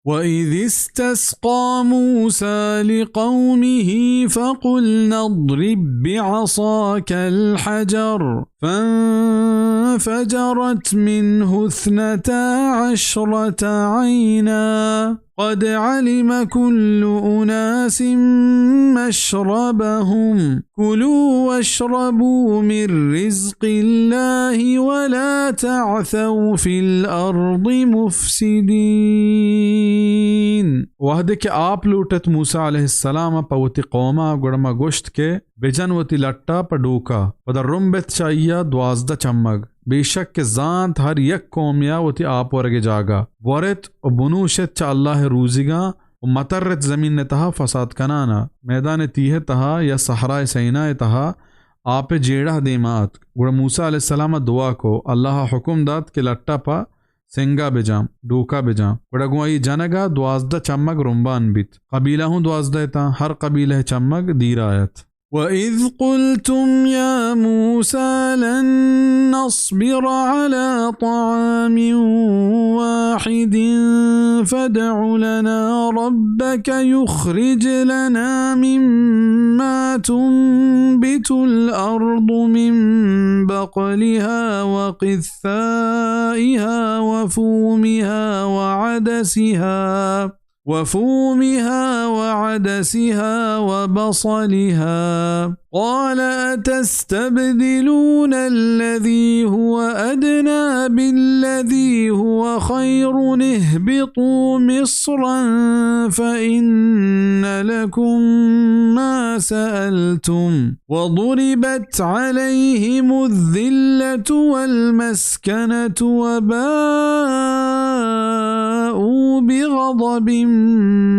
وإذ استسقى موسى لقومه فقلنا اضرب بعصاك الحجر فانفجرت منه اثنتا عشرة عينا قد علم كل أناس مشربهم كلوا واشربوا من رزق الله ولا تعثوا في الأرض مفسدين. وہدے کہ آپ لوٹت موسیٰ علیہ السلام ءَ پہ وتی قوم ءَ، گڑا ما گوشت کہ بجن وتی لٹ ءَ پہ ڈوک ءَ، پدا رمب ات چہ آئی ءَ دوازدہ چمگ، بے شک کہ زانت ہر یک قومے ءَ وتی آپ ورگ ءِ جاگہ، ورت ءُ بنوش ات چہ اللہ ءِ روزیگاں ءُ متر ات زمین ءِ تہا فساد کنان ءَ، میدان ءِ تیہ ءِ تہا یا صحرائے سینا ءِ تہا آپ ءِ جیڑہ دیما اتک۔ گڑا موسیٰ علیہ السلام ءَ دعا کو، اللہ ءَ حکم دات کہ لٹ ءَ پہ سنگ ءَ بجاں، ڈوک ءَ بجاں۔ گڑا گوں آئی جنگ ءَ دوازدہ چمگ رمبان بیت۔ قبیلہ ہوں دوازدہ اتاں، ہر قبیلہ ءِ چمگ دیر ءَ ات۔ وإذ قلتم يا موسى لن نصبر على طعام واحد فادع لنا ربك يخرج لنا مما تنبت الأرض من بقلها وقثائها وفومها وعدسها وفومها وعدسها وبصلها. قال أتستبدلون الذي هو أدنى بالذي هو خير، اهبطوا مصرا فإن لكم ما سألتم. وضربت عليهم الذلة والمسكنة وباءوا بغضب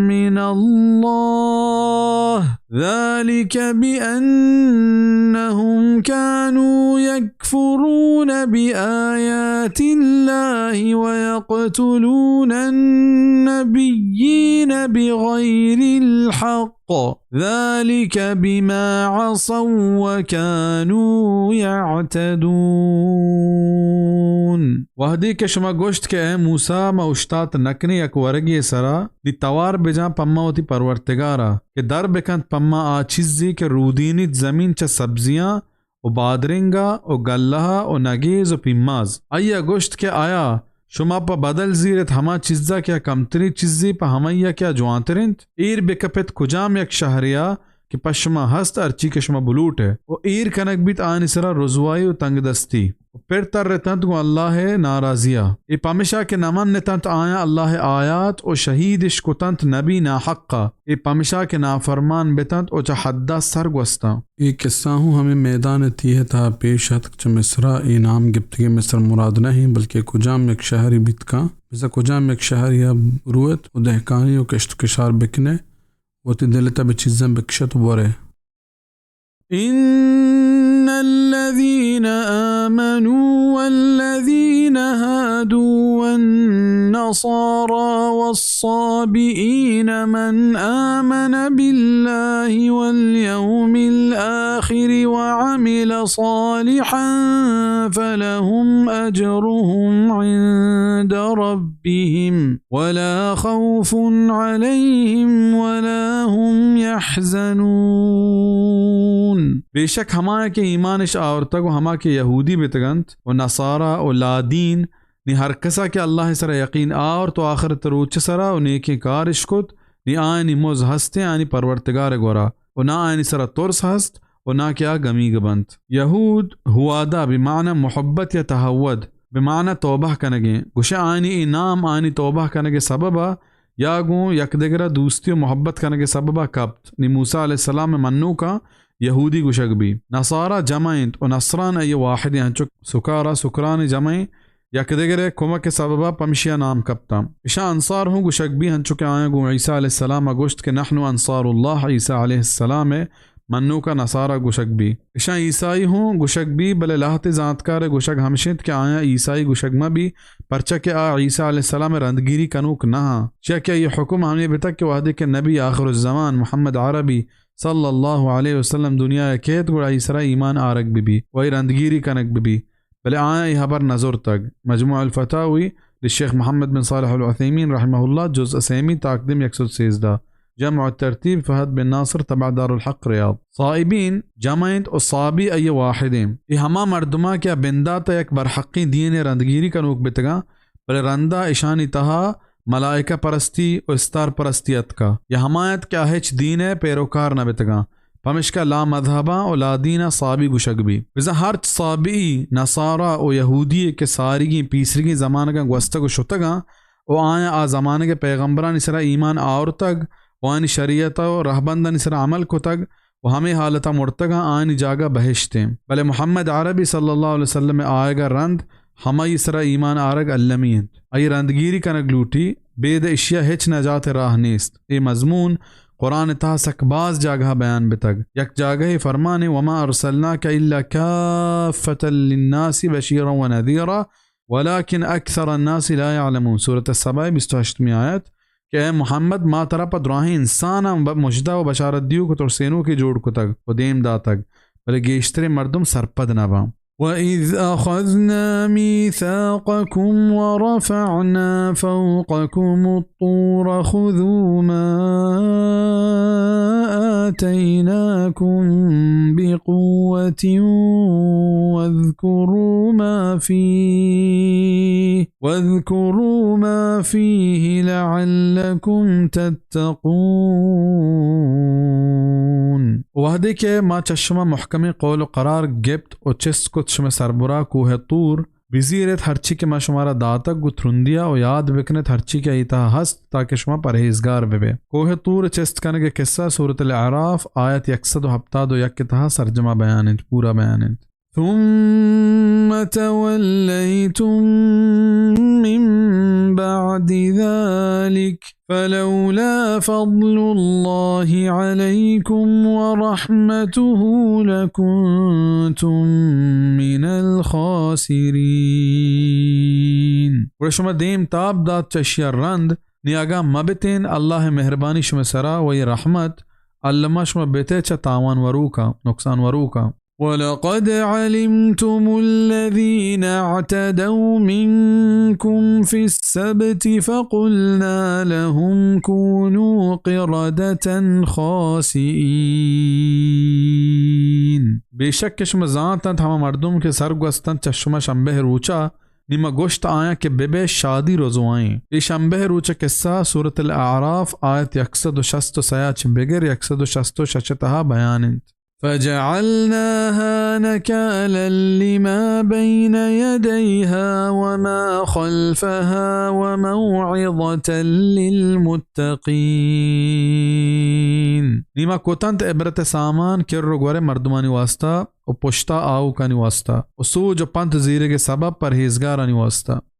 من الله، ذلك بأنهم كانوا يكفرون بآيات الله ويقتلون النبيين بغير الحق، ذلك بما عصوا وكانوا يعتدون. وہدے کہ شما گوشت کہ اے موسیٰ، ما اشتات نکنیں یک ورگے سرا، نی توار بجاں پما وتی پرورتگارا، کہ در بکنت پما آ چیزے کہ رودینیت زمین چہ سبزیاں و بادرنگا و گلہا و نگیز و پیماز۔ آئیا گوشت کہ آیا شما پہ بدل زیرت ہما چیزا کہ آ کمتریں چیزے پہ ہمائیا کہ آ جوانتر انت؟ ایر بکپت کجام یک شہریا کہ پہ شما ہست ہرچی کہ شما بلوٹئے، و ایر کنگ بیت آیانی سرا رزوائی و تنگدستی، و پر ترتنت گوں اللہ ء ناراضیا۔ اے پمشا کہ نہ منتنت آیاں اللہ ء آیات و شہید اش کتنت نبی ناحقا۔ اے پمشا کہ نافرمان بتنت و چہ حدا سر گوستاں۔ اے قصہ ہوں ہمے میدان ء تیہ ء تہا پیش اتک۔ چہ مصرا اے نام گپتگیں مصر مراد نہ انت، بلکہ کجام یک شہری بیت کاں، بزاں کجام یک شہریا بروت و دہکانی و کشت و کشار بکنئے، وتی دل ء تب ء چیزاں بکشت و برئے۔ إن الذين آمنوا والذين هادوا والنصارى والصابئين من آمن بالله واليوم الآخر وعمل صالحا فلهم أجرهم عند ربهم ولا خوف عليهم ولا هم يحزنون۔ بے شک ہما کہ ایمانش آورتگ و ہما کہ یہودی بتگنت و نصارا و لادین، نی ہر کسا کہ اللہ سرا یقین آورت و آخرت روچ سرا و نیکیں کارش کت، نی آیانی مز ہستیں آیانی پرورتگار گورا و نہ آیانی سرا ترس ہست و نہ کہ آ گمیگ بنت۔ یہود، ہوادا بمعنی محبت یا تہود، بمعنی توبہ کنگیں۔ گوشے آیانی اے نام آیانی توبہ کنگ سببا یا گوں یکدگرا دوستی و محبت کنگ سببا کپت۔ نی موسیٰ علیہ السلام منوکاں یہودی گوشگ بی۔ نصارا جمع انت و نصران ای واحد انت، انچو سکارا سکران جمع انت۔ یکدگرے کمک سببا پمشیا نام کپتاں۔ اشاں انصار ہوں گوشگ بی، انچو کہ آیاں گوں عیسیٰ علیہ السلام ء گوشت کہ نحن انصار اللہ، عیسیٰ علیہ السلام ء منوکا نصارا گوشگ بی۔ اشاں عیسائی ہوں گوشگ بی، بلے لہتے زانتکار ء گوشگ ہمش انت کہ آیاں عیسائی گوشگ مہ بی، پرچا کہ آ عیسیٰ علیہ السلام ء رندگیری کنوک نہ آں۔ چیا کہ آئی حکم ہمے بتگ کہ وہدے کہ نبی آخر الزمان محمد عربی صلی اللہ علیہ وسلم دنیا ء کیت، گڑا آئی سرا ایمان آرگ بہ بی و آئی رندگیری کنگ بہ بی۔ بلے آیاں اے ہبر نہ زرتگ۔ مجموع الفتاوی، لشیخ محمد بن صالح العثیمین رحمہ اللہ، جزء سیمی، تاکدیم یک سد سیزدہ، جمع الترتیب، فہد بن ناصر، طبع دار الحق، ریاض۔ صائبین جمع انت و صابی ای واحد انت۔ ای ہما مردماں کہ آ بندات ء یک برحقیں دین ء رندگیری کنوک بتگاں، بلے رندا اشانی تہا ملائکہ پرستی و استار پرستی اتکا، یا ہما ات کہ آ ہچ دین ء پیروکار نہ بتگاں، پمشکا لا مذہباں و لا دیناں صابی گوشگ بی۔ بزاں ہرچ صابی، نصارا و یہودی کہ ساریگیں پیسریگیں زمانگاں گوستگ و شتگاں و آیاں آ زمانگ ء پیغمبرانی سرا ایمان آورتگ و آیانی شریعت و رہبندانی سرا عمل کتگ و ہمے حالتا مرتگاں، آیانی جاگہ بہشت انت۔ بلے محمد عربی صلی اللہ علیہ وسلم ء آیگا رند ہمائی سرا ایمان آرگ المی انت۔ آئی رندگیری کنگ لوٹی، بید اشیا ہچ نجات راہ نیست۔ اے مضمون قرآن تہا سک باز جاگہ بیان بتگ۔ یک جاگہ فرمانے، وما ارسلناک الا کافة للناس بشیرا و نذیرا ولکن اکثر الناس لا یعلمون۔ سورۃ السبا، بیست و ہشتمی آیت، کہ اے محمد، ما ترا پہ دراہیں انساناں ب-، مژدہ و بشارت دیوک و ترسینوکے جوڑ کتگ و دیم داتگ، بلے گیشتریں مردم سرپد نہ باں۔ وَإِذْ أَخَذْنَا مِيثَاقَكُمْ وَرَفَعْنَا فَوْقَكُمُ الطُّورَ خُذُوا مَا آتَيْنَاكُمْ بِقُوَّةٍ وَاذْكُرُوا مَا فِيهِ وَاذْكُرُوا مَا فِيهِ لَعَلَّكُمْ تَتَّقُونَ۔ وہدے کہ ما چہ شما محکمیں قول و قرار گپت و چست کت شمئے سربرا کوہ طور، بزیریت ہرچی کہ ما شمارا داتگ گوں ترندیا و یاد بکنیت ہرچی کہ آئی تہا ہست، تاکہ شما پرہیزگار ببے۔ کوہ طور چست کنگ قصہ سورۃ الاعراف آیت یک سد و ہپتاد و یک تہا سرجما بیان انت، پورا بیان انت۔ ثم توليتم من بعد ذلك فلولا فضل الله عليكم ورحمته لكنتم من الخاسرين۔ گڑا شما دیم تاب دات چہ اشیا رند، نی اگاں مہ بتین اللہ ء مہربانی شمئے سرا و اے رحمت، الما شما بتے چہ تاوان وروکاں، نقصان وروکاں۔ وَلَقَدْ عَلِمْتُمُ الَّذِينَ اعْتَدَوْا مِنْكُمْ فِي السَّبْتِ فَقُلْنَا لَهُمْ كُونُوا قِرَدَةً خَاسِئِينَ۔ بے شک کہ شما زانت انت ہما مردم کہ سر گوست انت چہ شما شمبہ روچا، نی ما گوشت آیاں کہ ببے شادی رزوائیں۔ اے شمبہ روچ قصہ سورۃ الاعراف آیت یک سد و شست و سیا چہ بگر یک سد و شست و شش تہا بیان انت۔ فجعلناها نكالا لما بين يديها وما خلفها وموعظة للمتقين۔ نی ما کتنت عبرت سامان کر و گور مردمانی واسطہ و پشتا آؤکانی واسطہ و سوج و پنت زیرگ سبب پرہیزگارانی واسطہ۔